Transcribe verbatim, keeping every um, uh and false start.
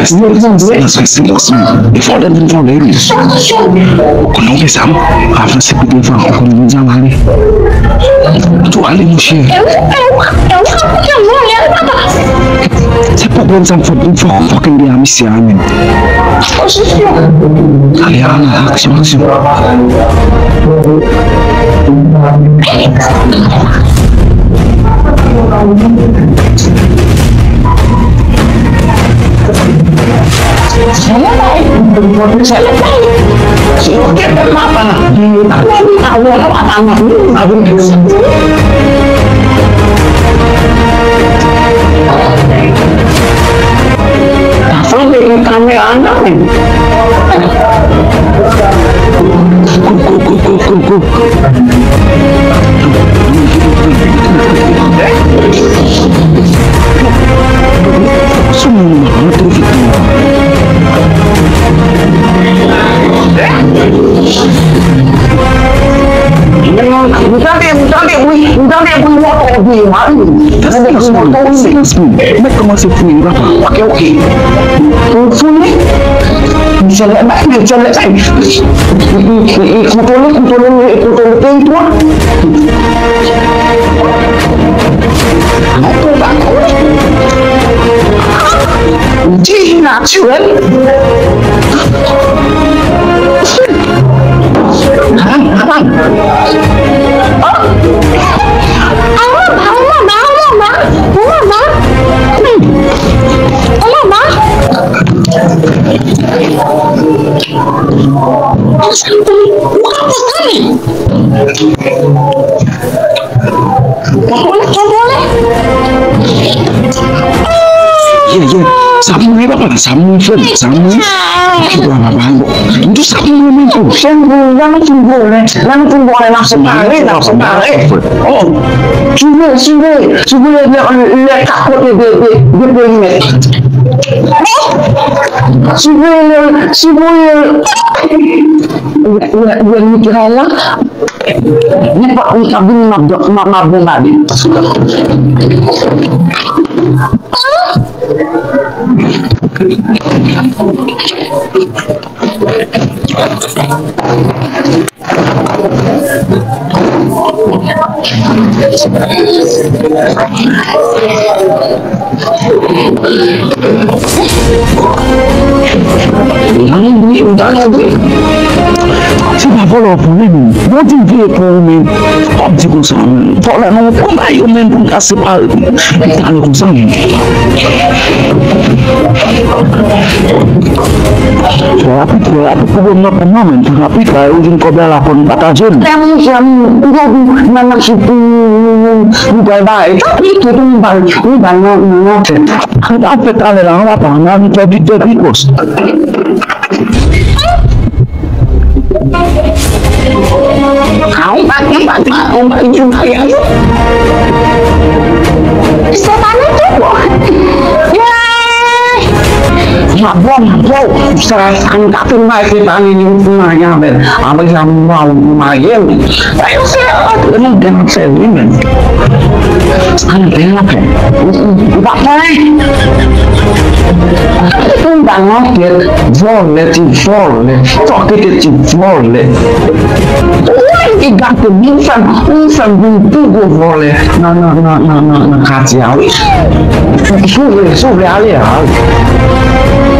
Silans, silans, silans. E vòlè vin vòlè, wi. Konnen w gen zam, avanse pi devan, ou konnen nou zam ale. Tou ale, monchè. Se pwoblèm sa m fè, m fè fucking de a misye a menm. Ale, ale, aksyon, aksyon. Sanble gen kamera anndan menm. Go, go, go, go, go, go. Sou moun nan, rantre vit nan. M tande, m tande bri, m tande bri moto, bri, mari. Tande bri moto, wi. Silans, moun. Silans, moun. Mèt kòmanse fouye, papa. Ok, ok. Ou fouye? Misye lè bay, misye lè bay. Kontwole, kontwole, kontwole teritwa. Mwen konba kouri. Di natirèl. An, an. Oh. An, an, an, an, an, an. Ou ka konprann li. Kontwole, kontwole. Yeah, yeah. Sa mouri, papa, sa mouri, frè m, sa mouri. Ok, papa, papa, bon. M di sa mouri, men, oh. Chèn mouri, lè nou fin vole, lè nou fin vole, n ap separe, n ap separe. Oh. Siveye, siveye, siveye lè, lè kat kote de, de, de perimèt. Siveye lè, siveye lè, lè, lè mitray la. Nenpòt moun k ap vini, m ap, m ap, m ap bonbade. Se pa vòlè w pran, wi, men. Bon, di m veye pran, wi, men. Kòm di konsa, men. Vòlè, non, pran bagay yo, men, pou n ka separe, men. Li pale konsa, men. Twò rapid, twò rapid pou bonm nan, pou mwen, men. Twò rapid, la, ou jwenn kòb la, la, fò n pataje l. Lè mwen jwenn, ou jwenn, nan, nan, sou, pou, pou, pou, pou, bay bagay. Tanpri, tout yon bal, yon bal nan, nan, nan tèt. An, an fèt, talè la, an, papa, an, an fè vit, vit, vit, bòs. A, on pa, on pa, on pa, on pa, se pa nou tou, bon. M ap ba w, m ap ba w. Sa, sa nou ka fè, m pa fè pa menm pou marye avè l. Apre sa, m ba w pou marye l. Sa yo se antre nou gen nan sèvi menm. Antre nan fè. Ou pa konnen. Pou m ba nan tèt, vòlè ti vòlè. Fòk te ti vòlè. Ou menm ki gate m, ou fè m, ou fè m vin pi gwo vòlè nan, nan, nan katye a, wi. Si w vle, si w vle ale, ale.